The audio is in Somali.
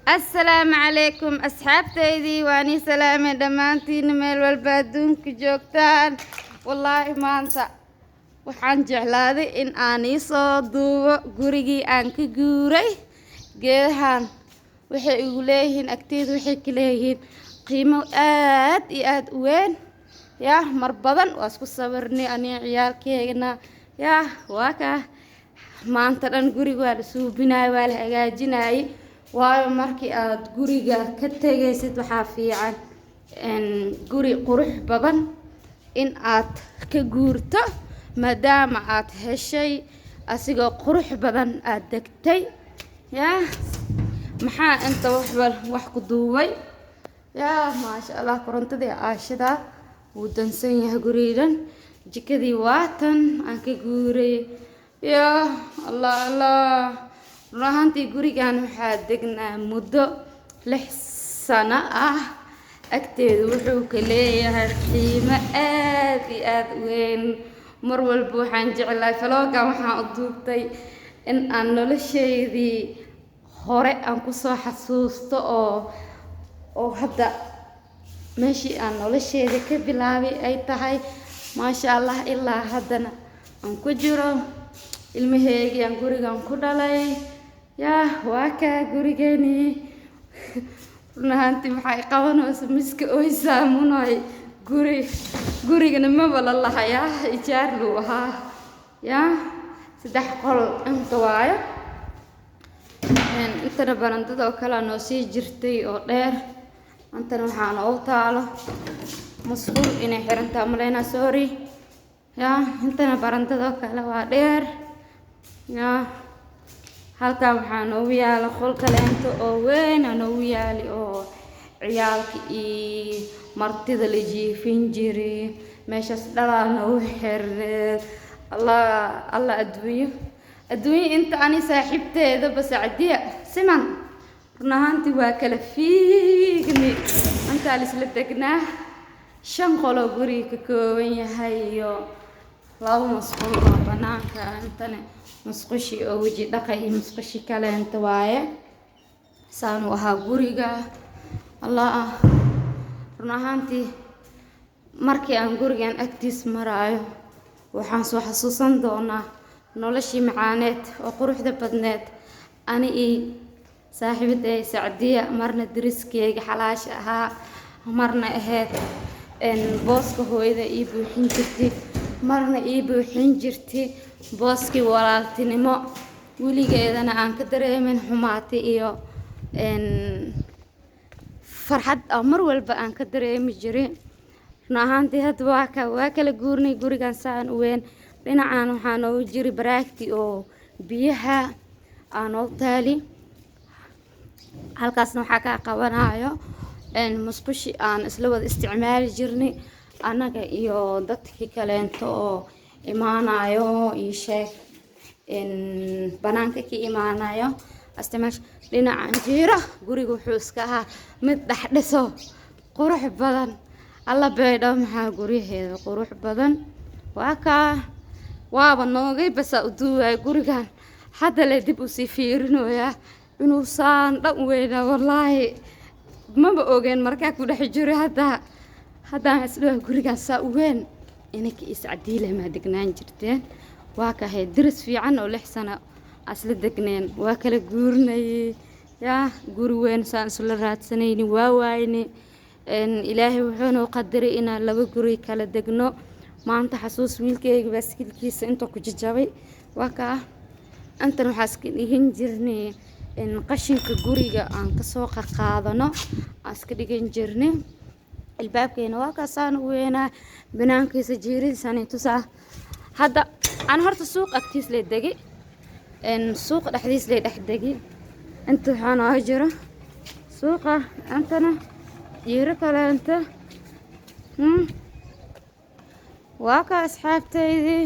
Assalaamu calaykum asxaabtaydii, waa nii salaamay dhammaantiina meel walba adduunka joogtaan. Wallaahi maanta waxaan jeclaaday in aan iisoo duubo gurigii aan ka guuray. Geedahan waxay igu leeyihiin agteyda, waxay ka leeyihiin qiimo aad iyo aad u weyn. Yaa mar badan waa isku sawirnay aniga ciyaalkeygana. Yaa waa kaa, maanta dhan guriga waa la suubinayay, waa la hagaajinayay, waayo markii aad guriga ka tegaysid waxaa fiican guri qurux badan in aad ka guurto, maadaama aad heshay asigoo qurux badan aad degtay. Yaa maxaa inta waxba wax ku duubay? Yaa maasha Allah, korontadii aashida, wuu dansan yahay gurigan. Jikadii waatan aan ka guuray. Yaa Allah Allah, run ahaantii gurigan waxaa degnaa muddo 6 sano ah. Agteedu wuxuu ka leeyahay qiimo aad iyo aad u weyn. Mar walba waxaan jeclahay vlog-gan waxaan u duubtay in aan noloshaydii hore aan kusoo xasuusto oo hadda meeshii aan nolosheeda ka bilaabay ay tahay, maasha Allah, ilaa haddana aan ku jiro, ilmaheygii aan gurigan ku dhalay. Yaa waa kaa gurigeenii. Run ahaantii maxay qabanaysa miska oysaa munoy? Guri gurigana maba la lahayaa, ijaar luu ahaa. Yaa saddex qol inta waayo, intana barandada oo kalea noo sii jirtay oo dheer. Intana waxaa noogu taalo musqul, inay xirantaa maleynaa, sorry. Yaa intana barandada oo kale waa dheer. Yaa halkan waxaa noogu yaala qol kaleento oo weyn aa noogu yaali oo ciyaalka iyo martida la jiifin jiray. Meeshaas dhalaa noogu xirneed. Allah Allah, adduunyo adduunyo, inta ani saaxiibteedaba Sacdiya Siman run ahaantii waa kala fiigni. Intaa laisla degnaa, shan qoloo guriga ka kooban yahay iyo laba musqul oo banaanka. Intana musqushii oo weji dhaqa iyo musqushi kaleenta waaye. Saanu ahaa guriga. Allah, run ahaantii markii aan gurigan agtiis maraayo waxaan soo xasuusan doonaa noloshii macaaneed oo quruxda badneed ani iyo saaxiibaday Sacdiya, marna dariskeyga xalaasha ahaa, marna ahayd booska hooyada ii buuxin jirtay, marna ii buuxin jirtay booskii walaaltinimo, weligeedana aan ka dareemin xumaati iyo farxad oo mar walba aan ka dareemi jiray. Run ahaantii hadda waa kala guurnay. Gurigan saan u weyn, dhinacan waxaa noogu jiri baraagti oo biyaha aa noo taali. Halkaasna waxaa kaa qabanayo musqushi aan isla wada isticmaali jirnay annaga iyo dadkii kaleento oo imaanayo, ii sheeg, banaanka ka imaanayo isticmaash. Dhinacan jiiro guriga wuxuu iska ahaa mid dhexdhiso qurux badan. Alla beydho, maxaa guryaheeda qurux badan! Waa kaa, waaba noogay basaa u duuwaay gurigan. Hadda le dib usii fiirinoyaa inuu saan dhan weynaa. Wallaahi maba ogeen markaa ku dhex jiro. Hadda haddaan isdhawa gurigaan saa u weyn inaka iscadiile maa degnaan jirteen. Waa kahay diris fiican oo 6 sano asla degneen, waa kala guurnayay. Yaa guri weyn saan isla raadsanayni waa waayne. Ilaahay wuxuuna qadaray inaan laba guri kala degno. Maanta xasuus, wiilkayga baaskiilkiisa inta ku jajabay. Waa kaa, intan waxaa iska dhigan jirnay qashinka guriga aan kasoo qaqaadano, aan iska dhigan jirnay. Albaabkeena waa kaasaan u weynaa, banaankiisa jiiradiisaan tusaa. Hadda aan horta suuq agtiis lay degi, suuqa dhexdiis lay dhex degi. Inta waxaa nooga jiro suuqa, intana jiiro kaleenta. Waa ka asxaabtaydii.